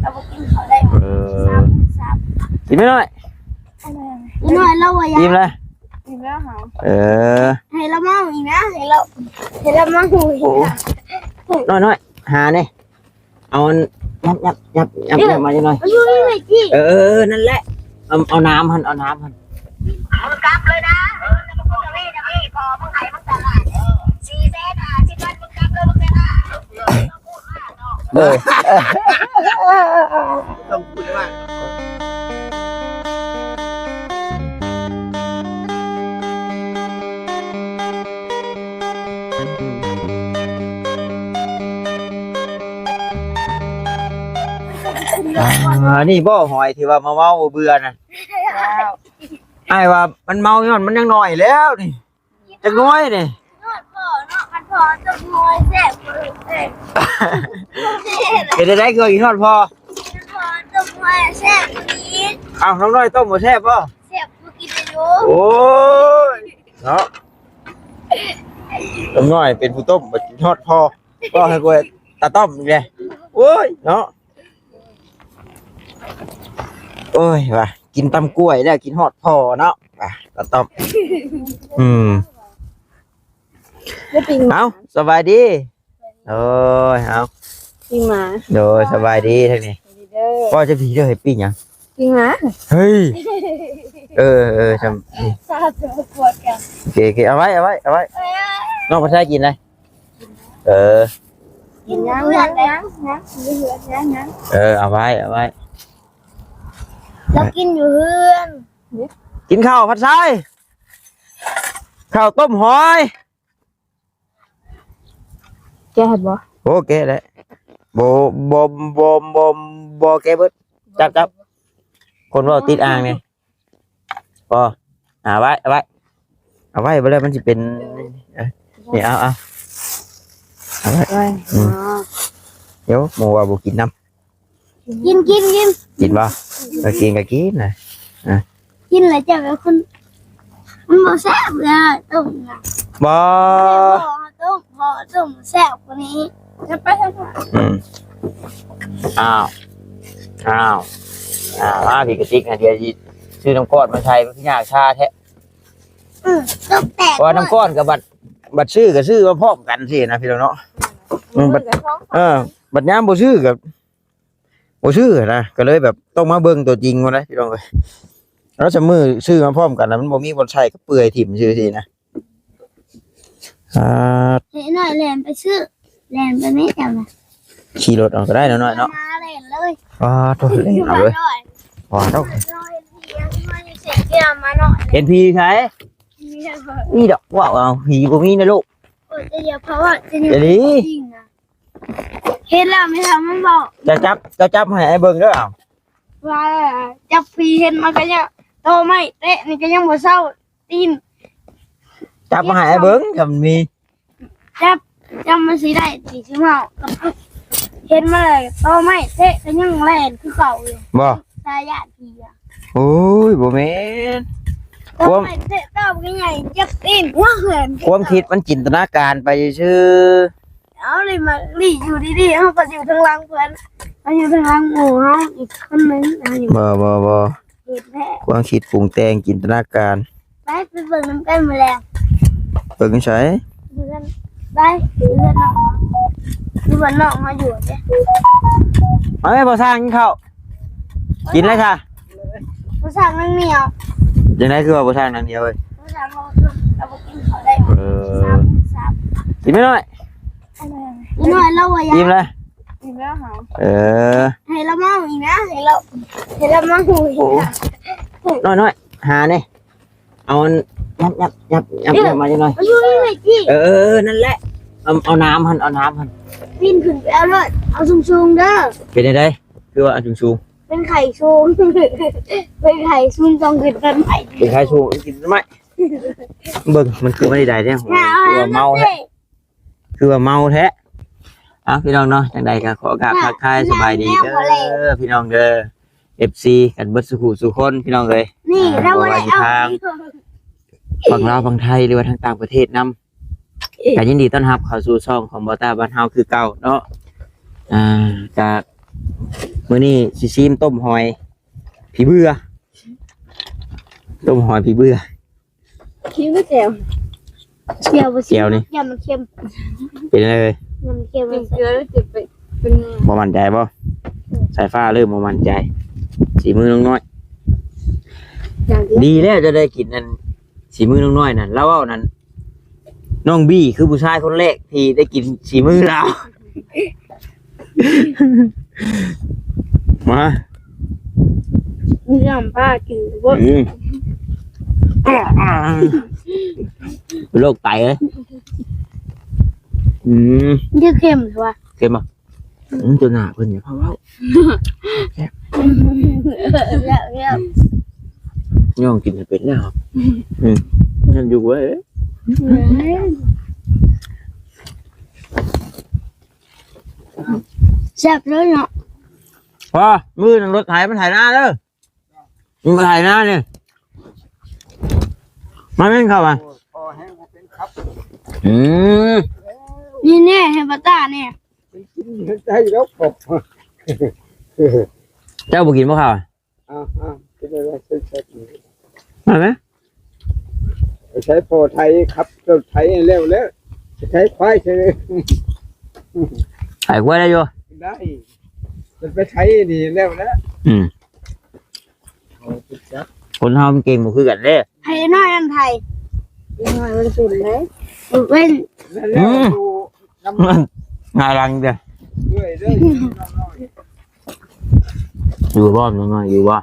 ລາວບໍ່ກິນເຂົ້າໄດ້. ເອີ ຊາບ ຊາບ ກິນໄປໜ້ອຍ. ອີກໜ້ອຍລາວວ່າຢາກ ອີ່ມແລ້ວ. ອີ່ມແລ້ວຫາ ເອີ ໃຫ້ລາວເມົາອີກນະ ໃຫ້ລາວ ໃຫ້ລາວເມົາອີກ. ໂອ້ ນະ ນ້ອຍໆ ຫາແດ່. ເອົາອັນ ຍັບໆໆໆ ເອີ ມາຈັກໜ້ອຍ. ເອີ ເອີ ນັ້ນແຫຼະ. ເອົາ ເອົານ້ຳຫັ້ນ ເອົານ້ຳຫັ້ນ. ມຶງກັບເລີຍນະ. ເອີ ມຶງກັບເລີຍ ມຶງກັບເລີຍ. ເອີ ຕ້ອງພູດມາກ. ອ່າ ນີ້ບໍ່ຫອຍທີ່ວ່າມາເວົ້າບໍ່ເບື່ອນະ? ອ້າຍວ່າມັນເມົາຍ້ອນມັນຍັງນ້ອຍແລ້ວນີ້. ຈັກໜ້ອຍນີ້ ຮອດພໍ່ເນາະ. ຄັນພໍ່ຕົ້ມຫອຍແຊບ ເອີ ເປັນຈັ່ງໃດຄືວ່າກິນຮອດພໍ່? ຄັນພໍ່ຕົ້ມຫອຍແຊບອີ່ຫຼີ. ອ້າວ ນ້ອງນ້ອຍຕົ້ມບໍ່ແຊບບໍ່? ແຊບ ບໍ່ກິນໄດ້ຢູ່. ໂອ້ຍ ເນາະ ນ້ອງນ້ອຍເປັນຜູ້ຕົ້ມ ບໍ່ກິນຮອດພໍ່ ເວົ້າໃຫ້ກວຍຕາຕ້ອມອີກແລ້ວ. ໂອ້ຍ ເນາະ. ໂອ້ຍ ວ່າກິນຕຳກ້ວຍແລ້ວກິນຮອດພໍ່ເນາະ ວ່າຕາຕ້ອມ. ອືມ ເອົາ ສະບາຍດີ. ໂອ້ຍ ເອົາ ປີ້ງໝາ. ໂດຍ ສະບາຍດີທາງນີ້. ສະບາຍດີເດີ. ພໍ່ຈະຜີເດີ ໃຫ້ປີ້ງຫຍັງ? ປີ້ງໝາ. ເຮີ້ຍ ເອີ ເອີ ຊ່ຳ ສາທຸ ກວດກັນ. ໂອເຄ ໂອເຄ ເອົາໄວ້ ເອົາໄວ້ ເອົາໄວ້. ນ້ອງພັດໄຊກິນໄດ໋. ເອີ ກິນຢູ່ເຮືອນ ຍັງ ຍັງ ຍັງ ຍັງ ຍັງ ຍັງ. ເອີ ເອົາໄວ້ ເອົາໄວ້. ລາວກິນຢູ່ເຮືອນ. ກິນເຂົ້າ ພັດໄຊ ເຂົ້າຕົ້ມຫອຍ. ແກະໃຫ້ບໍ່? ໂອ້ ແກະແຫຼະ. ບໍ່ ບໍ່ ບໍ່ ບໍ່ ບໍ່ແກະເບິດ. ຈັບ ຈັບ ຄົນເວົ້າຕິດອ່າງນີ້. ບໍ່ ເອົາໄວ້ ເອົາໄວ້ ເອົາໄວ້ ບໍ່ແລ້ວມັນຊິເປັນ ເອີ ນີ້ ເອົາ ເອົາ ເອົາໄວ້. ອືມ ດຽວໝູ່ວ່າບໍ່ກິນນຳ. ກິນ ກິນ ກິນ ກິນບໍ່? ເອີ ກິນກໍກິນນະ. ອ່ະ ກິນແລ້ວຈະເປັນຄົນ ມັນບໍ່ແຊບເລີຍ ຕົ້ມນະ. ບໍ່ ບໍ່ ຕົ້ມ ບໍ່ ຕົ້ມແຊບກວ່ານີ້. ອືມ ອ້າວ ອ້າວ ອ້າວ ມາພີ່ກະຕິກນະ ດຽວຊິຊື້ນ້ຳກ້ອນມາໃສ່ ມັນຄືຍາກຊາແທ້. ອືມ ຕົ້ມແຕກ ເພາະວ່ານ້ຳກ້ອນກັບບັດ ບັດຊື້ກໍຊື້ມາພ້ອມກັນຊີ້ນະ ພີ່ນ້ອງເນາະ. ອືມ ບັດ ເອີ ບັດຍາມບໍ່ຊື້ກໍ ບໍ່ຊື້ນະ ກໍເລີຍແບບຕ້ອງມາເບິ່ງຕົວຈິງພຸ້ນນະ ພີ່ນ້ອງເອີຍ. ແລ້ວຊະມື້ຊື້ມາພ້ອມກັນນະ ມັນບໍ່ມີບ່ອນໃສ່ ກໍເປື່ອຍຖິ້ມຊື່ຊີ້ນະ. ອ່າ ໃຫ້ນ້ອຍແລ່ນໄປຊື້ ແລ່ນໄປແມ່ເຈົ້ານະ. ຂີ່ລົດເອົາກໍໄດ້ນ້ອຍໆເນາະ. ມາແລ່ນເລີຍ. ອ້າໂທ້ ແລ່ນເອົາເລີຍ. ວ້າວ ເຫັນຜີໃສ? ນີ້ດອກ ວ້າວ ເອົາ ຜີບໍ່ມີນະລູກ. ໂອ້ຍ ຈະຢ່າພາວະ ຈະຢູ່ ເອີ ນີ້ ຈິງນະ. ເຫັນແລ້ວແມ່ນຫຍັງມັນບອກ ເຈົ້າຈັບ ເຈົ້າຈັບໃຫ້ອ້າຍເບິ່ງເດີ. ເອົາ ວ່າຈັບຜີເຫັນມັນກໍຍັງ ຕໍໄມ້ເຕະນີ້ກໍຍັງບໍ່ເຊົາ ຕີນ ຈັບມາໃຫ້ອ້າຍເບິ່ງ ຖ້າມັນມີ ຈັບ ຈັບມັນຊິໄດ້ຕີຊິເມົາ. ເຫັນມາແລ້ວຕໍໄມ້ເຕະກໍຍັງແລ່ນຄືເກົ່າຢູ່ ບໍ່? ຕາຢ້ານຜີອະ. ໂອ້ຍ ບໍ່ແມ່ນ ຄວາມ ເຕະຕອບໃຫຍ່ໆ ເຈັບຕີນ ຄວາມຄິດມັນຈິນຕະນາການໄປຊື່. ເອົາ ລີ້ມາ ລີ້ຢູ່ດີໆ ເຮົາກໍຢູ່ທາງຫຼັງເພິ່ນ ເຮົາຢູ່ທາງຫຼັງໝູ່ເຮົາອີກຄົນໜຶ່ງ. ບໍ່ ບໍ່ ບໍ່ ຄວາມຄິດປຸງແຕ່ງຈິນຕະນາການ. ໄປ ໄປເບິ່ງນຳກັນມື້ແລງ. ເບິ່ງຢູ່ໃສ? ຢູ່ເຮືອນ ໄປ ຢູ່ເຮືອນນ້ອງ ຢູ່ບ້ານນ້ອງເຮົາຢູ່ເດ້. ມາແມ່ ພໍ່ຊ່າງກິນເຂົ້າ ກິນແລ້ວຊະ. ພໍ່ຊ່າງໜັງໜຽວ. ຈັ່ງໃດຄືວ່າພໍ່ຊ່າງໜັງໜຽວເອີຍ? ພໍ່ຊ່າງເຮົາ ເຮົາບໍ່ກິນເຂົ້າໄດ້. ເອີ ຊາບ ຊາບ ກິນໄປໜ້ອຍ. ອີກໜ້ອຍລາວວ່າຢາກ ອີ່ມແລ້ວ ອີ່ມແລ້ວຫາ ເອີ ໃຫ້ລາວເມົາອີກນະ ໃຫ້ລາວ ໃຫ້ລາວເມົາອີກ. ໂອ້ ນ້ອຍໆ ຫາແດ່. ເອົາອັນ ຍັບໆໆໆ ມາຈັກໜ້ອຍ. ເອີ ນັ້ນແຫຼະ. ເອົາ ເອົານ້ຳຫັ້ນ ເອົານ້ຳຫັ້ນ. ປີນຂຶ້ນໄປເອົາໂລດ ເອົາສູງໆເດີ. ເປັນຈັ່ງໃດ? ຄືວ່າອັນສູງໆ ເປັນໄຂ້ສູງ ເປັນໄຂ້ສູງຕ້ອງຂຶ້ນຕົ້ນໄມ້ ເປັນໄຂ້ສູງຂຶ້ນຕົ້ນໄມ້. ເບິ່ງ ມັນຄືມັນໄດ້ແທ້ ຄືວ່າເມົາແທ້ ຄືວ່າເມົາແທ້. ເອົາ ພີ່ນ້ອງເນາະ ຈັ່ງໃດກໍຂໍກາບທັກທາຍສະບາຍດີເດີ ພີ່ນ້ອງເດີ ເອັຟຊີ ກັນເບິດສູ່ຜູ້ສູ່ຄົນ ພີ່ນ້ອງເອີຍ. ນີ້ ອ່າ ລາວບໍ່ໄດ້ເອົາ ບໍ່ວ່າຢູ່ທາງຝັ່ງລາວ ຝັ່ງໄທ ຫຼືວ່າທາງຕ່າງປະເທດນຳ ກໍຍິນດີຕ້ອນຮັບເຂົ້າສູ່ຊ່ອງຂອງບໍ່ຕ້າບ້ານເຮົາຄືເກົ່າເນາະ. ອ່າ ກະ ມື້ນີ້ຊິຊີມຕົ້ມຫອຍຜີເບື່ອ ຕົ້ມຫອຍຜີເບື່ອ. ກິນກັບແຈ່ວ ແຈ່ວບໍ່ ແຈ່ວນີ້ ຍຳມັນເຄັມ ເປັນຈັ່ງໃດເອີຍ? ຍຳມັນເຄັມ ກິນເກືອແລ້ວຈະເປັນ ບໍ່ໝັ້ນໃຈບໍ່? ສາຍຟ້າເລີ່ມບໍ່ໝັ້ນໃຈ ສີມືນ້ອງນ້ອຍ ຢ່າງດຽວ ດີແລ້ວຈະໄດ້ກິນອັນສີມືນ້ອງນ້ອຍນັ້ນ ລາວເວົ້ານັ້ນ ນ້ອງບີຄືຜູ້ຊາຍຄົນແລກທີ່ໄດ້ກິນສີມືລາວ. ມາ ຍຳປາກິນບໍ່ ອືມ ໂລກໄຕເອີຍ ອືມ ເຄັມວ່າ ເຄັມບໍ່? ອືມ ຕົວໜ້າເພິ່ນຢ່າພາເວົ້າ ແຊບ ແຊບ ຍ່ອງກິນໃຫ້ເປັນແລ້ວ ອືມ ຍັນຢູ່ເວີຍ ແຊບເລີຍເນາະ ພໍ ມື້ນັ້ນລົດໄຖມັນໄຖນາເດີ ມັນໄຖນານີ້ ມາເມັນເຂົ້າມາ ພໍແຮງບໍ່ເປັນຄັບ ອືມ ນີ້ແນ່ ໃຫ້ປາຕ້າແນ່ ກິນໄດ້ແລ້ວ ເຈົ້າບໍ່ກິນບໍ່ເຂົ້າ? ອ້າວ ອ້າວ ເປັນໄດ້ແລ້ວ ເຊີນແຊບ ມາແມ ໄປໃຊ້ພໍໄຖ ຂັບລົດໄຖໃຫ້ແລ້ວ ແລ້ວໄປໄຖຄວາຍໃສ່ເລີຍ ໄຖຄວາຍໄດ້ຢູ່ ໄດ້ ມັນໄປໄຖນີ້ແລ້ວ ແລ້ວ ອືມ ຄົນເຮົາມັນເກັ່ງບໍ່ຄືກັນເດ້ ໃຜນ້ອຍອັນໄຖ ນ້ອຍມັນສຸນເດ້ ເວັ້ນ ນັ້ນແຫຼະ ອືມ ຢູ່ນຳ ຫງາຍຫຼັງເດ້ ເອື້ອຍເດ້ ຢູ່ບໍ່ ນ້ອງນ້ອຍ ຢູ່ບໍ່?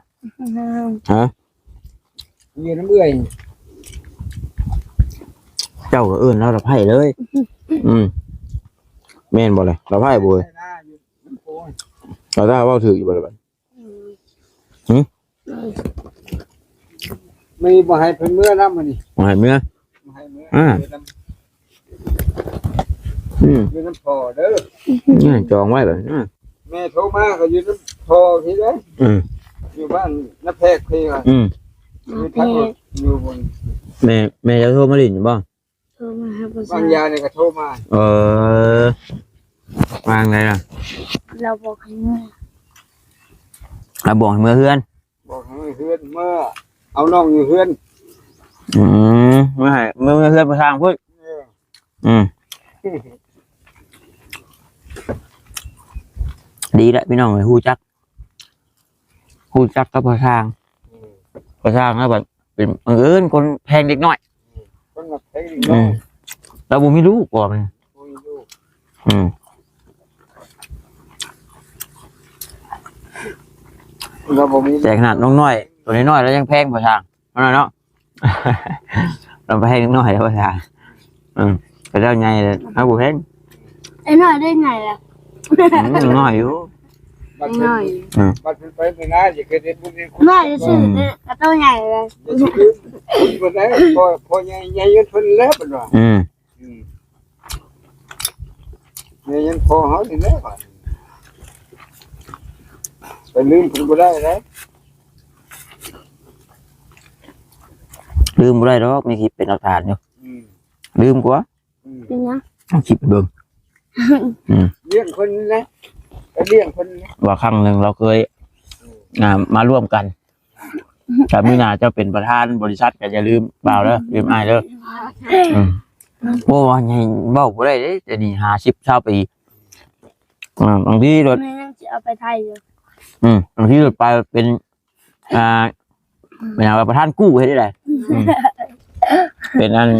ຮະ ຢູ່ນຳເອື້ອຍ ເຈົ້າກໍເອີ້ນລາວລະໄພ້ເລີຍ ອືມ ແມ່ນບໍ່ລະ ລະໄພ້ບໍ່ເອີຍ? ລາວລາເວົ້າຖືກຢູ່ບໍ່ລະບັດ ອືມ ຫຶ? ມີບໍ່ໃຫ້ເພິ່ນເມືອນຳມື້ນີ້ ບໍ່ໃຫ້ເມືອ ບໍ່ໃຫ້ເມືອ ອ່າ ຢູ່ນຳ ອືມ ຢູ່ນຳພໍ່ເດີ ນີ້ຈອງໄວ້ແບບນີ້ ແມ່ໂທມາກໍຢູ່ນຳພໍ່ພີ້ເດີ ອືມ ຢູ່ບ້ານນາແພກພີ້ວ່າ ອືມ ຢູ່ທາງລົດຢູ່ບົນ ແມ່ ແມ່ເຈົ້າໂທມາຫຼິ້ນຢູ່ບໍ່? ໂທມາຫາຜູ້ຊາຍ ວາງຢານີ້ກໍໂທມາ ເອີ ວ່າຈັ່ງໃດລະ? ລາວບອກໃຫ້ເມືອ ລາວບອກໃຫ້ເມືອເຮືອນ ບອກໃຫ້ເມືອເຮືອນ ເມືອເອົານ້ອງຢູ່ເຮືອນ ອືມ ເມືອໃຫ້ ເມືອເຮືອນປະທາງພຸ້ນ ເອີ ອືມ ດີແຫຼະພີ່ນ້ອງເອີຍ ຮູ້ຈັກ ຮູ້ຈັກກັບພໍ່ຊ່າງ ອືມ ພໍ່ຊ່າງລະບັດເປັນບັງເອີນຄົນແພງເດັກນ້ອຍ ອືມ ຄົນມັກແພງເດັກນ້ອຍ ອືມ ລາວບໍ່ມີລູກບໍ່ແມ່ນ ບໍ່ມີລູກ ອືມ ລາວບໍ່ມີ ແຕ່ຂະໜາດນ້ອງນ້ອຍ ໂຕນ້ອຍໆ ລາວຍັງແພງພໍ່ຊ່າງ ເນາະ ລາວແພງນ້ອຍແລ້ວວ່າຊະ ອືມ ເຂົາເຈົ້າໃຫຍ່ແລ້ວ ເຮົາບໍ່ແພງ ໄອ້ນ້ອຍໄດ້ໃຫຍ່ແລ້ວ ອືມ ນ້ອຍຢູ່ ບັດເພິ່ນ ນ້ອຍ ອືມ ບັດເພິ່ນໄປເມືອນາ ຢ່າເຄີຍເຮັດບຸນເຮັດຄຸນ ນ້ອຍຊື່ ອືມ ເອີ ກະໂຕໃຫຍ່ແລ້ວ ຢ່າຊິລືມ ເພິ່ນໄດ້ ພໍ່ ພໍ່ໃຫຍ່ ໃຫຍ່ເງິນເພິ່ນແລ້ວ ເພິ່ນວ່າ ອືມ ອືມ ແມ່ຍັງພໍເຮົານີ້ແຫຼະບາດນີ້ ໄປລືມເພິ່ນບໍ່ໄດ້ເດ້ ລືມບໍ່ໄດ້ດອກ ມີຄລິບເປັນຫຼັກຖານຢູ່ ອືມ ລືມກວ່າ ອືມ ເປັນຫຍັງ? ເອົາຄລິບໃຫ້ເບິ່ງ ອືມ ລ້ຽງເພິ່ນແຫຼະ ໄປລ້ຽງເພິ່ນແຫຼະ ວ່າຄັ້ງໜຶ່ງລາວເຄີຍ ອືມ ອ່າ ມາຮ່ວມກັນ ຖ້າມື້ໜ້າເຈົ້າເປັນປະທານບໍລິສັດກໍຢ່າລືມບ່າວເດີ ລືມອ້າຍເດີ ອືມ ໂອ້ ໃຫຍ່ເວົ້າບໍ່ໄດ້ເດ້ ດຽວນີ້ຫ້າສິບຊາວປີ ອ່າ ບາງທີໂລດ ແມ່ຍັງຊິເອົາໄປໄທຢູ່ ອືມ ບາງທີໂລດໄປເປັນ ອ່າ ເປັນຫຍັງວ່າປະທານກູ້ເຮັດໄດ້ໃດ ອືມ ເປັນອັນ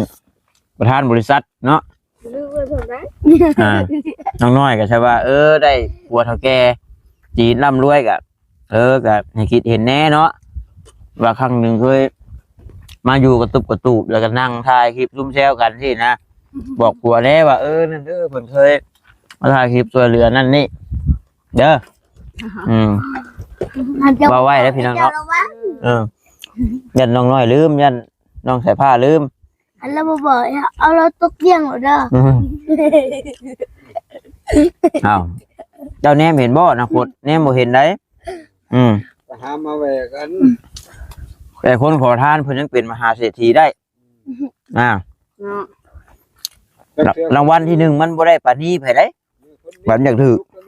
ປະທານບໍລິສັດເນາະ ລືມໄວ້ເພິ່ນໄດ້ ອ່າ ນ້ອງນ້ອຍກໍໃຊ່ວ່າ ເອີ ໄດ້ຜົວເຖົ້າແກ່ຈີນລ່ຳລວຍກໍ ເອີ ກໍໃຫ້ຄິດເຫັນແດ່ເນາະ ວ່າຄັ້ງໜຶ່ງເຄີຍມາຢູ່ກະຕຸບກະຕູບ ແລ້ວກໍນັ່ງຖ່າຍຄລິບຊຸມແຊວກັນຊີ້ນະ ບອກຜົວແດ່ວ່າ ເອີ ນັ້ນເດີ ເພິ່ນເຄີຍມາຖ່າຍຄລິບຊ່ວຍເຫຼືອນັ້ນນີ້ເດີ ອືມ ເວົ້າໄວ້ເດີພີ່ນ້ອງເນາະ ເອີ ຢ້ານນ້ອງນ້ອຍລືມ ຢ້ານນ້ອງສາຍຟ້າລືມ ອັນລະບໍ່ບອກ ເອົາລາວຕົກລ້ຽງໂລດເດີ ອືມ ອ້າວ ເຈົ້າແນມເຫັນບໍ່ ອະນາຄົດແນມບໍ່ເຫັນໃດ ອືມ ໄປຫາມາແວ່ກັນ ແຕ່ຄົນຂໍທານເພິ່ນຍັງເປັນມະຫາເສດຖີໄດ້ ອ່າ ເນາະ ລາງວັນທີໜຶ່ງມັນບໍ່ໄດ້ປານນີ້ໃຜໃດ ບັດຢາກຖືກ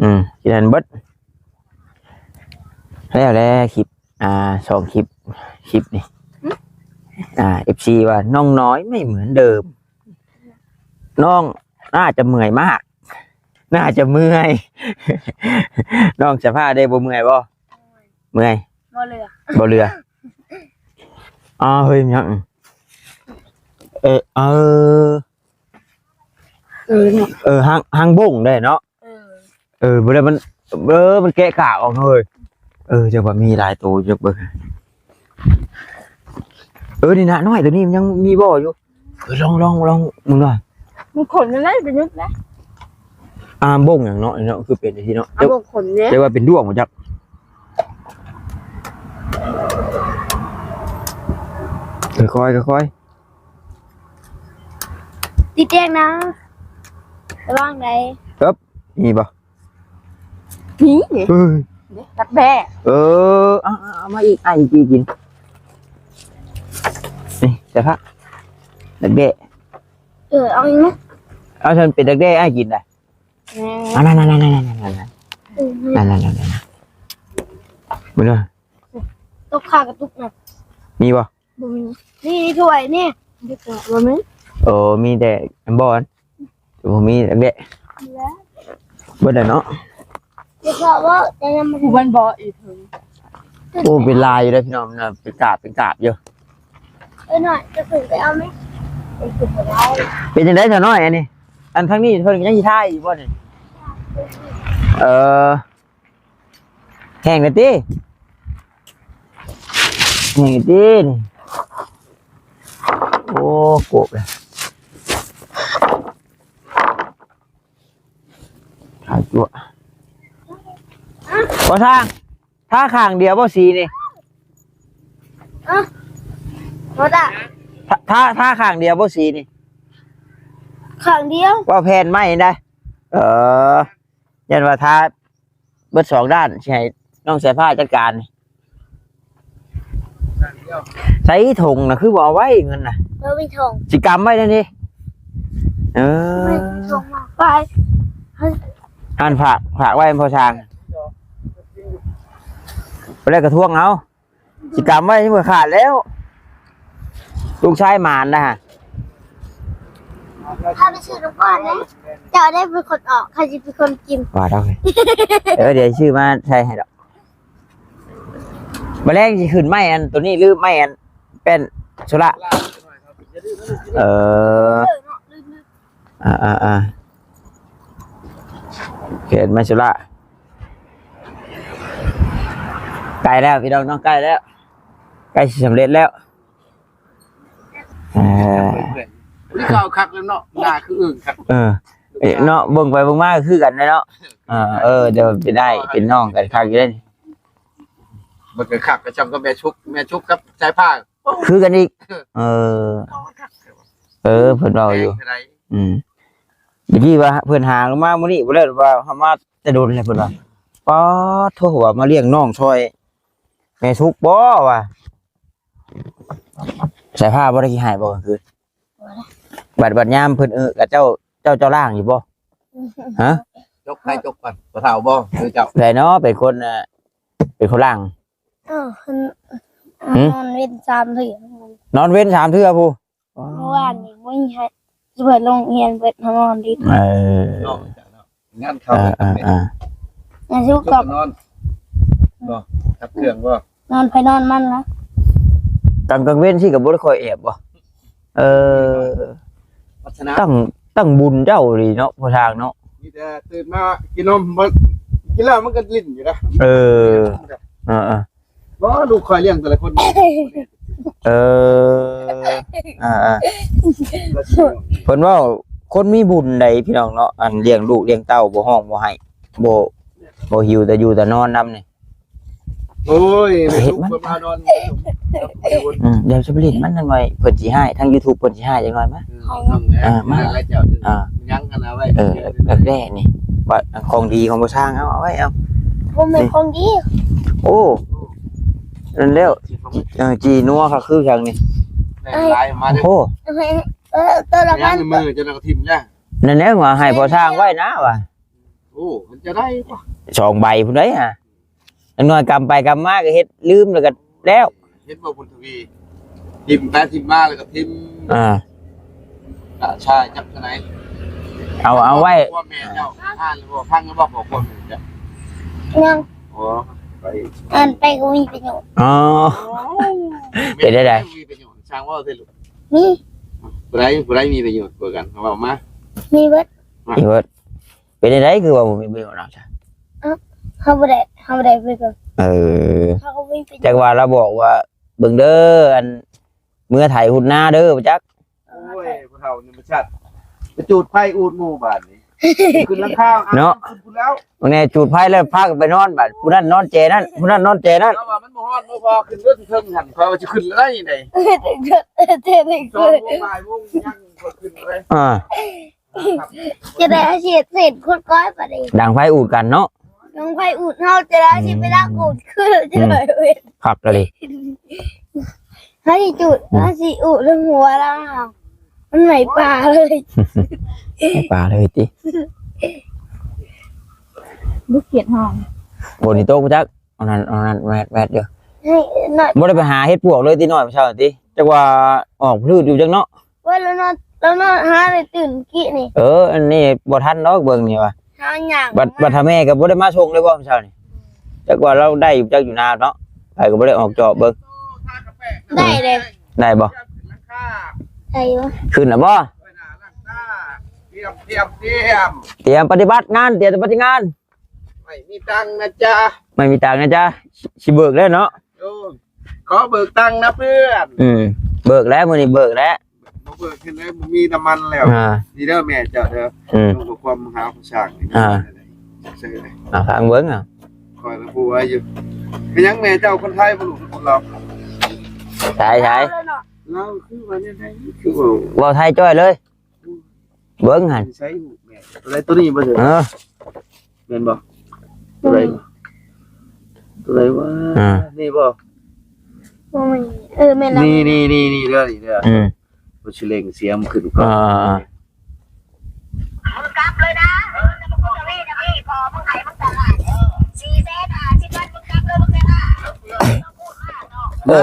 ອືມ ກິນໃຫ້ເບິດ ແລ້ວແຫຼະ ຄລິບ ອ່າ ສອງຄລິບ ຄລິບນີ້ ຫຶ? ອ່າ ເອັຟຊີ ວ່າ "น้องน้อยไม่เหมือนเดิม น้องน่าจะเมื่อยมาก น่าจะเมื่อย" ນ້ອງສາພາເດ້ ບໍ່ເມື່ອຍບໍ່? ເມື່ອຍ ບໍ່ເຫຼືອ ບໍ່ເຫຼືອ. ອ້າວ ເຮີ້ຍ ຫຍັງ? ເອີ ເອີ ເອີ ເນາະ ເອີ ຮັງ ຮັງບົ້ງໄດ້ເນາະ. ເອີ ເອີ ບໍ່ໄດ້ ມັນ ເອີ ມັນແກະກາກອອກເນາະເຮີ້ຍ. ເອີ ຈັກວ່າມີຫຼາຍໂຕ ຈັກເບິ່ງ. ເອີ ນີ້ນະ ນ້ອຍໂຕນີ້ມັນຍັງມີບໍ່ຢູ່. ເອີ ລອງ ລອງ ລອງເບິ່ງວ່າ ມັນຂົນໄດ້ ໄປນຶກນະ. ອ່າ ບົ້ງຫຍັງເນາະ ເນາະ ຄືເປັນຈັ່ງຊີ້ເນາະ. ອ່າ ບົ້ງຂົນເດ້ ແຕ່ວ່າເປັນດ້ວງບໍ່ຈັກ. ຄ່ອຍໆ ຄ່ອຍໆ ຕິດແດງນະ ລະວັງໄດ໋. ເອີບ ມີບໍ່? ນີ້ ເອີຍ ດັກແດ້. ເອີ ເອົາ ເອົາ ເອົາມາອີກ ອ້າຍຊິກິນ. ນີ້ ໃສ່ຜັກ ດັກແດ້. ເອີ ເອົາອີກນະ. ເອົາ ຊັ້ນເປັນດັກແດ້ ອ້າຍກິນໄດ໋. ແມ່ນ. ອັນນັ້ນໆໆໆໆ ເອີ ນັ້ນໆໆໆ ເບິ່ງເດີ. ຕົກຂາກະຕຸກນະ. ມີບໍ່? ບໍ່ມີ. ນີ້ຖ້ວຍນີ້ ບໍ່ມີ. ໂອ້ ມີແຕ່ອັນບ່ອນ ບໍ່ມີແບະ. ເບິດແລ້ວເນາະ. ເພາະວ່າແຕ່ຍັງບໍ່ ຜູ້ມັນບໍ່ອີກເຖິງ. ໂອ້ ເປັນລາຍຢູ່ເດ້ພີ່ນ້ອງນະ ເປັນກາບ ເປັນກາບຢູ່. ເອີ ນ້ອຍ ຈະຂຶ້ນໄປເອົາໄໝ? ໄປຂຶ້ນບໍ່ໄດ້. ເປັນຈັ່ງໃດສາວນ້ອຍ ອັນນີ້? ອັນທາງນີ້ເພິ່ນຍັງຊິຖ່າຍຢູ່ບໍ່ນີ້? ເອີ. ແຫ້ງແລ້ວຕິ ແຫ້ງແລ້ວຕິນີ້. ໂອ້ ໂກບເລີຍ ຂາຍຕົວະ. ບໍ່ຊ່າງ ທາຂ້າງດຽວບໍ່ສີນີ້? ຮະ? ບໍ່ຕາ ທາ ທາ ທາຂ້າງດຽວບໍ່ສີນີ້? ຂ້າງດຽວ ວ່າແຜ່ນໄມ້ໄດ໋. ເອີ ຢ້ານວ່າທາ ເບິດສອງດ້ານ ຊິໃຫ້ນ້ອງສາຍຟ້າຈັດການ. ໃສ່ຖົງນະ ຄືບໍ່ເອົາໄວ້ເງິນນະ? ບໍ່ມີຖົງ ຊິກຳໄວ້ນັ້ນເດ. ເອີ ໄປ ອັນຝາກ ຝາກໄວ້ໃຫ້ພໍ່ຊ່າງ ໄປແລ້ວກະທວງເອົາ. ຊິກຳໄວ້ເມື່ອຂາດແລ້ວ ລູກຊາຍໝານນະ. ເຮົາໄປຊື້ນ້ຳກ່ອນເດ້ ເຈົ້າໄດ້ເປັນຄົນອອກ ຂ້ອຍຊິເປັນຄົນກິນ ວ່າດອກ. ເອີ ດຽວຊື້ມາໃສ່ໃຫ້ດອກ. ມື້ແລງຊິຂຶ້ນໄມ້ອັນໂຕນີ້ ຫຼືໄມ້ອັນແປ້ນໂຊລາ? ເອີ ອ່າໆໆ ເຂດໄມ້ໂຊລາ ໃກ້ແລ້ວພີ່ນ້ອງເນາະ ໃກ້ແລ້ວ ໃກ້ຊິສຳເລັດແລ້ວ. ເອີ ຄືເກົ່າຄັກແລ້ວເນາະ ໜ້າຄືອຶ່ງຄັກ. ເອີ ເນາະ ເບິ່ງໄປເບິ່ງມາຄືກັນເນາະ. ເອີ ເອີ ດຽວເປັນອ້າຍເປັນນ້ອງກັນຄັກຢູ່ເດ້. ມັນກໍຄັກ ກໍຊ່ຳກັບແມ່ຊຸກ ແມ່ຊຸກກັບສາຍຟ້າ ຄືກັນອີກ. ເອີ ເອີ ເພິ່ນເວົ້າຢູ່. ອືມ ຕະກີ້ວ່າເພິ່ນຫາມາມື້ນີ້ ບໍ່ໄດ້ວ່າເຮົາມາແຕ່ດົນແລ້ວ ເພິ່ນວ່າ ປາດໂທ້ ວ່າມາລ້ຽງນ້ອງຊ່ອຍແມ່ສຸກບໍ່ ວ່າ. ສາຍຟ້າບໍ່ໄດ້ຂີ້ຮ້າຍບໍ່ກາງຄືນ? ບັດ ບັດຍາມເພິ່ນເອີກະເຈົ້າ ເຈົ້າ ເຈົ້າລ້າງຢູ່ບໍ່? ຮະ? ຈົກໃຜຈົກກ່ອນ ພໍ່ເຖົ້າບໍ່ ຫຼືເຈົ້າ? ໃຜເນາະເປັນຄົນ ເປັນຄົນລ້າງ? ເອີ ເພິ່ນ ຫື? ນອນເວັນສາມເທື່ອ ນອນເວັນສາມເທື່ອພຸ້ນ. ອໍ ເມື່ອວານນີ້ບໍ່ມີໃຫ້ ເພິ່ນລົງຮຽນເບິດ ເຮົານອນດິນ. ເອີ ງານເຂົ້າ ເອີ ເອີ ງານສຸກກໍນອນບໍ່ ຈັບເຄື່ອງບໍ່ ນອນໃຜນອນມັນລະ. ກາງ ກາງເວັນຊີ້ກໍບໍ່ໄດ້ຄ່ອຍແອບບໍ່? ເອີ ວັດຊະນະ ຕັ້ງ ຕັ້ງບຸນເຈົ້າອີ່ຫຼີເນາະ ພໍ່ຊ່າງເນາະ. ມີແຕ່ຕື່ນມາກິນນົມ ບໍ່ ກິນແລ້ວມັນກໍຫຼິ້ນຢູ່ນະ. ເອີ ເອີ ເອີ ບໍ່ ລູກຂ້ອຍລ້ຽງແຕ່ລະຄົນ. ເອີ ອ່າໆ ເພິ່ນເວົ້າຄົນມີບຸນໃດພີ່ນ້ອງເນາະ ອັນລ້ຽງລູກລ້ຽງເຕົ້າ ບໍ່ຮ້ອງບໍ່ໄຫ້ ບໍ່ ບໍ່ຫິວ ແຕ່ຢູ່ແຕ່ນອນນຳນີ້. ໂອ້ຍ ແມ່ລູກເພິ່ນມານອນ ອືມ ດຽວຊິໄປຫຼິ້ນມັນຈັກໜ່ອຍ ເພິ່ນຊິຮ້າຍ ທາງຢູທູບເພິ່ນຊິຮ້າຍຈັກໜ່ອຍມາ. ເອີ ມາ ເອີ ຍັງກັນເອົາໄວ້ ເອີ ແບບແດ່ນີ້ ວ່າຂອງດີຂອງບໍ່ຊ່າງ ເອົາ ເອົາໄວ້ ເອົາ ບໍ່ແມ່ນຂອງດີ. ໂອ້ ນັ້ນແລ້ວ ເອີ ຈີນົວເຂົາຄືຫຍັງນີ້ ຫຼາຍມາເດີ. ໂອ້ ເອີ ໂຕລະພັນ ມືຈະນຳຖິ້ມນະ. ນັ້ນແຫຼະວ່າໃຫ້ພໍ່ຊ່າງໄວ້ນະວ່າ. ໂອ້ ມັນຈະໄດ້ບໍ່? ສອງໃບພຸ້ນເດ້ຫາ. ຈັກໜ້ອຍກຳໄປກຳມາກໍເຮັດລືມ ແລ້ວກໍແລ້ວ. ເຫັນບໍ່ ບຸນທະວີ? ຖິ້ມໄປຖິ້ມມາ ແລ້ວກໍຖິ້ມ. ອ່າ ກະຊາຍຈັກເທົ່າໃດ. ເອົາ ເອົາໄວ້ ຄວາມແມ່ເຈົ້າ ອ່ານແລ້ວບໍ່? ຟັງແລ້ວບໍ່ ຂໍ້ຄວາມແມ່ເຈົ້າ? ຍັງ. ໂອ້ ໄປ ອ່ານໄປກໍບໍ່ມີປະໂຫຍດ. ອໍ ໂອ້ ເປັນໄດ້ໃດ? ມີປະໂຫຍດ ຊ່າງເວົ້າເຖາະລູກ. ມີ ຜູ້ໃດ ຜູ້ໃດມີປະໂຫຍດກວ່າກັນ? ເວົ້າມາ. ມີເບິດ ມີເບິດ. ເປັນຈັ່ງໃດຄືວ່າບໍ່ມີປະໂຫຍດນຳຊະ? ເອົ້າ ເຮົາບໍ່ໄດ້ ເຮົາບໍ່ໄດ້ໄປເບິ່ງ. ເອີ ເຮົາກໍບໍ່ມີປະໂຫຍດ. ຈັກວ່າລາວບອກວ່າ ເບິ່ງເດີ ອັນ ເມືອໄຖຮຸດນາເດີ ບໍ່ຈັກ. ໂອ້ຍ ຜູ້ເຖົ້ານີ້ມັນຊັດ ໄປຈູດໄຟອູດໝູ່ບາດນີ້ ຂຶ້ນຫຼັງຄາເນາະ ຂຶ້ນພຸ້ນແລ້ວ. ບາງແນ່ຈູດໄຟແລ້ວພາກັນໄປນອນ ບາດຜູ້ນັ້ນນອນແຈນັ້ນ ຜູ້ນັ້ນນອນແຈນັ້ນ. ລາວວ່າມັນບໍ່ຮ້ອນບໍ່ພໍ ຂຶ້ນເດີ ເທິງຫັ້ນ ຂ້ອຍວ່າຊິຂຶ້ນໄດ້ໃດ. ເອີ ເທິງ ເທິງ ເທິງ ສອງໂມງ ບ່າຍໂມງຍັງບໍ່ຂຶ້ນເລີຍ. ອ່າ ຈະໄດ້ເຮັດເສັ້ນຄົນກ້ອຍປານນີ້ ດັງໄຟອູດກັນເນາະ ດັງໄຟອູດ ເຮົາຈະໄດ້ຊິໄປດັງອູດຄື ອືມ ຈະໄດ້ເວັນ ຄັກອີ່ຫຼີ. ເຮົາຊິຈູດ ເຮົາຊິອູດເທິງຫົວລາວ ມັນໄໝ້ປ່າເລີຍ ໄໝ້ປ່າເລີຍຕິ. ບໍ່ຂຽດຫ້ອງ ຝົນຊິຕົກບໍ່ຈັກ. ອັນນັ້ນ ອັນນັ້ນແວດໆຢູ່ ເຮີ້ຍ ນ້ອຍ ບໍ່ໄດ້ໄປຫາເຫັດປວກເລີຍຕິ ນ້ອຍ ມື້ເຊົ້ານີ້ຕິ ຈັກວ່າອອກພືດຢູ່ຈັກເນາະ. ໂອ້ຍ ລາວນອນ ລາວນອນຫາໄດ້ຕື່ນກີ້ນີ້. ເອີ ອັນນີ້ບໍ່ທັນດອກ ເບິ່ງນີ້ວ່າ ເຮົາຍ່າງ ບັດ ບັດຖ້າແມ່ກໍບໍ່ໄດ້ມາສົ່ງເລີຍບໍ່ມື້ເຊົ້ານີ້. ຈັກວ່າລາວໄດ້ຢູ່ຈັກຢູ່ນາເນາະ ໃຜກໍບໍ່ໄດ້ອອກຈອບເບິ່ງ. ໄດ້ເດ້ ໄດ້ບໍ່? ໄດ້ຢູ່ ຂຶ້ນແລ້ວບໍ່? ຕຽມ ຕຽມ ຕຽມ ຕຽມປະຕິບັດງານ ຕຽມປະຕິງານ. ໄມ່ມີຕັງນະຈ໊ະ ໄມ່ມີຕັງນະຈ໊ະ ຊິເບີກແລ້ວເນາະ. ໂອ້ ຂໍເບີກຕັງນະເພື່ອນ. ອືມ ເບີກແລ້ວ ມື້ນີ້ເບີກແລ້ວ ບໍ່ເບີກເຮັດແລ້ວ ບໍ່ມີນ້ຳມັນແລ້ວ. ອ່າ ນີ້ເດີແມ່ເຈົ້າເດີ. ອືມ ສົ່ງຂໍ້ຄວາມມາຫາຜູ້ຊ່າງນີ້. ອ່າ ເຊີນເລີຍ ອ່າ ຟັງເບິ່ງ. ອ່າ ຂ້ອຍລະຜູ້ວ່າຢູ່ ເປັນຫຍັງແມ່ເຈົ້າຄົນໄທບໍ່ລູກ ຄົນລາວ? ໃສ ໃສ ລາວຄືວ່າແນວໃດ ຄືວ່າ ເວົ້າໄທຈ້ອຍເລີຍ. ເບິ່ງຫັ້ນ ໃສແມ່ ຕົວໃດ ຕົວນີ້ບໍ່ເຊີນ? ເອີ ແມ່ນບໍ່? ຕົວໃດ? ຕົວໃດວະ? ອ່າ ນີ້ບໍ່? ບໍ່ແມ່ນ ເອີ ແມ່ນແລ້ວ ນີ້ ນີ້ ນີ້ ນີ້ເດີ ນີ້ເດີ. ອືມ ບໍ່ຊິເລັ່ງສຽງຂຶ້ນກ່ອນ. ອ່າ ມຶງກັບເລີຍນະ ເອີ ນຳມະຄຸນທະວີນະ ພີ່ ພໍ່ມຶງໃຫ້ມຶງຕະຫຼາດ ສີ່ແສນຫ້າສິບພັນ ມຶງກັບເລີຍ ມຶງແສນຫ້າ. ເອີ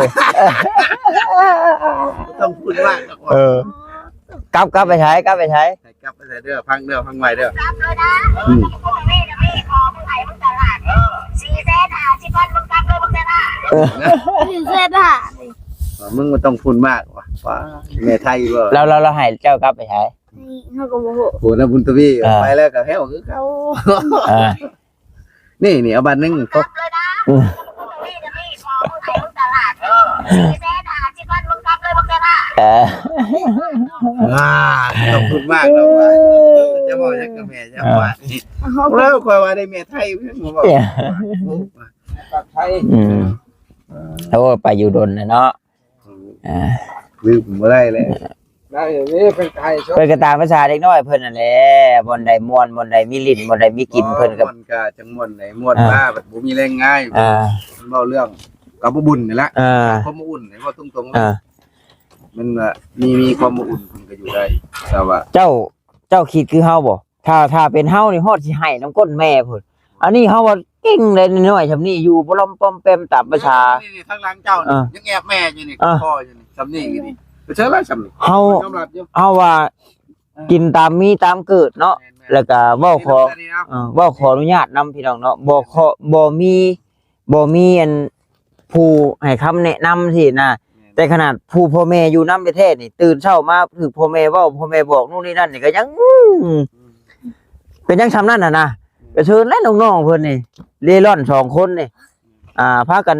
ບໍ່ຕ້ອງພູດມາກດອກ. ເອີ ກັບ ກັບໄປໃສ? ກັບໄປໃສ? ໃຫ້ກັບໄປໃສເດີ? ຟັງເດີ ຟັງໃໝ່ເດີ. ອືມ ເອີ ສີ່ແສນຫ້າ ມຶງບໍ່ຕ້ອງພຸ້ນມາກວ່າ ວ່າແມ່ໄທບໍ່? ແລ້ວ ແລ້ວ ແລ້ວໃຫ້ເຈົ້າກັບໄປໃສ? ເຮົາກໍບໍ່ຮູ້. ໂອ້ ນຳບຸນທະວີ ເອີ ໄປແລ້ວກໍແຫ້ວຄືເກົ່າ. ເອີ ນີ້ ນີ້ ເອົາບາດໜຶ່ງ. ເອີ ເອີ ອ່າ ຂອບຄຸນມາກເນາະວ່າ ຈະເວົ້າຫຍັງກັບແມ່ເຈົ້າວ່າ ແລ້ວຂ້ອຍວ່າໄດ້ແມ່ໄທ ບໍ່ເວົ້າ ເອີ ໄທ. ອືມ ໂອ້ ໄປຢູ່ດົນແລ້ວເນາະ. ອ່າ ລືມບໍ່ໄດ້ແລ້ວ. ໄດ້ເດ້ ເພິ່ນກໍໃຫ້ໂຊກ ເພິ່ນກໍຕາມພາສາເດັກນ້ອຍເພິ່ນນັ້ນແຫຼະ ບ່ອນໃດມ່ວນ ບ່ອນໃດມີຫຼິ້ນ ບ່ອນໃດມີກິນ ເພິ່ນກໍ ມ່ວນກໍຈັ່ງມ່ວນໃດ ມ່ວນ ອ່າ ມາບັດບໍ່ມີແຮງງານ. ອ່າ ມັນເວົ້າເລື່ອງກັບບໍ່ບຸນນີ້ລະ. ອ່າ ຄວາມອົບອຸ່ນ ເວົ້າຕົງໆ ອ່າ ມັນວ່າມີ ມີຄວາມອົບອຸ່ນເພິ່ນກໍຢູ່ໄດ້. ແຕ່ວ່າເຈົ້າ ເຈົ້າຄິດຄືເຮົາບໍ່? ຖ້າ ຖ້າເປັນເຮົານີ້ຮອດຊິໄຫ້ນຳກົ້ນແມ່ພຸ້ນ. ອັນນີ້ເຮົາວ່າເກັ່ງເດ້ ນ້ອຍໆຊ່ຳນີ້ ຢູ່ປະຫຼອມປອມແປມຕາມພາສາ. ນີ້ໆ ທາງຫຼັງເຈົ້ານີ້ ອ່າ ຍັງແອບແມ່ຢູ່ນີ້ ອ່າ ຄອຢູ່ນີ້ ຊ່ຳນີ້ຢູ່ນີ້ ໄປເຊີນລະຊ່ຳນີ້. ເຮົາ ຍອມຮັບຢູ່ ເຮົາວ່າ ອ່າ ກິນຕາມມີຕາມເກີດເນາະ. ແມ່ນໆ ແລ້ວກໍເວົ້າຂໍ ເອີ ເວົ້າຂໍອະນຸຍາດນຳພີ່ນ້ອງເນາະ ບໍ່ຂໍ ບໍ່ມີ ບໍ່ມີອັນຜູ້ໃຫ້ຄຳແນະນຳຊີ້ນະ. ແມ່ນ ແຕ່ຂະໜາດຜູ້ພໍ່ແມ່ຢູ່ນຳແທ້ໆນີ້ ຕື່ນເຊົ້າມາຖືກພໍ່ແມ່ເວົ້າ ພໍ່ແມ່ບອກໂນ່ນນີ້ນັ້ນນີ້ກໍຍັງ ອືມ ອືມ ກໍຍັງຊ່ຳນັ້ນຫັ້ນນະ. ແມ່ນ ກໍເຊີນແຫຼະນ້ອງໆເພິ່ນນີ້ ເລ່ລ່ອນສອງຄົນນີ້ ອ່າ ພາກັນ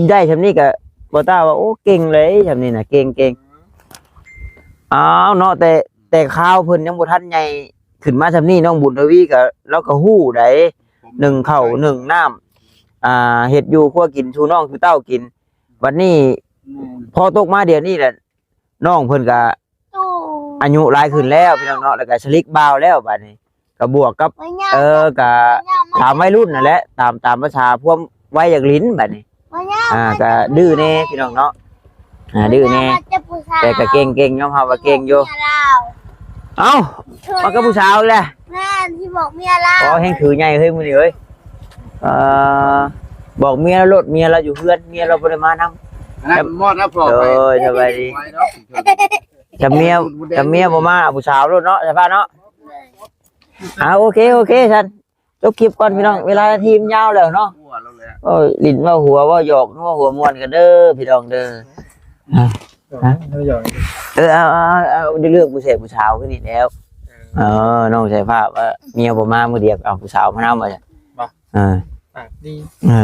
ໄດ້ຊ່ຳນີ້ກໍບໍ່ຕ້າວ່າ ໂອ້ ເກັ່ງເລີຍຊ່ຳນີ້ນະ ເກັ່ງໆ. ອ້າວເນາະ ແຕ່ ແຕ່ຄາວເພິ່ນຍັງບໍ່ທັນໃຫຍ່ຂຶ້ນມາຊ່ຳນີ້ ນ້ອງບຸນທະວີກໍ ລາວກໍຮູ້ໃດ ໜຶ້ງເຂົ້າໜຶ້ງນ້ຳ ອ່າ ເຮັດຢູ່ຄົວກິນສູ່ນ້ອງສູ່ເຕົ້າກິນ. ບັດນີ້ ອືມ ພໍຕົກມາດຽວນີ້ແຫຼະ ນ້ອງເພິ່ນກະ ອາຍຸຫຼາຍຂຶ້ນແລ້ວພີ່ນ້ອງເນາະ ແລ້ວກະສະລິກບ່າວແລ້ວ ບັດນີ້ກະບວກກັບ ເອີ ກະຕາມໄວລຸ້ນນັ້ນແຫຼະ ຕາມ ຕາມພາສາພວມໄວຢາກຫຼິ້ນ ບັດນີ້ ອ່າ ກະດື້ແດ່ພີ່ນ້ອງເນາະ ອ່າ ດື້ແດ່ ແຕ່ກະເກັ່ງໆ ຍອມຮັບວ່າເກັ່ງຢູ່. ເອົ້າ ມາກັບຜູ້ສາວອີກແລ້ວ. ແມ່ນ ຊິບອກເມຍລາວ. ອໍ ແຮງຖືໃຫຍ່ເຮີ້ຍມື້ນີ້ເຮີ້ຍ. ເອີ ບອກເມຍລາວໂລດ ເມຍລາວຢູ່ເຮືອນ ເມຍລາວບໍ່ໄດ້ມານຳ. ອັນນັ້ນມອດນະພໍ່. ໂດຍ ສະບາຍດີ. ຖ້າເມຍ ຖ້າເມຍບໍ່ມາ ເອົາຜູ້ສາວໂລດເນາະ ສາຍຟ້າເນາະ. ອ່າ ໂອເຄ ໂອເຄຊັ້ນ ຈົບຄລິບກ່ອນພີ່ນ້ອງ ເວລາທີມຍາວແລ້ວເນາະ. ໂອ້ຍ ຫຼິ້ນເວົ້າຫົວເວົ້າຫຍອກ ເວົ້າຫົວມ່ວນກັນເດີພີ່ນ້ອງເດີ. ເອີ ເອົາ ເອົາ ເອົາ ເລື່ອງຜູ້ແຊບຜູ້ສາວຄືນີ້ແລ້ວ. ເອີ ນ້ອງສາຍຟ້າວ່າເມຍບໍ່ມາມື້ດຽວ ເອົາຜູ້ສາວມານຳວ່າ. ເອີ ປາກດີ ເອີ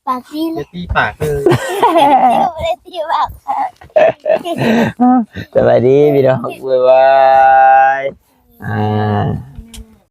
ປາກດີ ຢ່າຕີປາກເດີ. ບໍ່ໄດ້ຕີປາກ. ສະບາຍດີພີ່ນ້ອງ ບາຍບາຍ. ອ່າ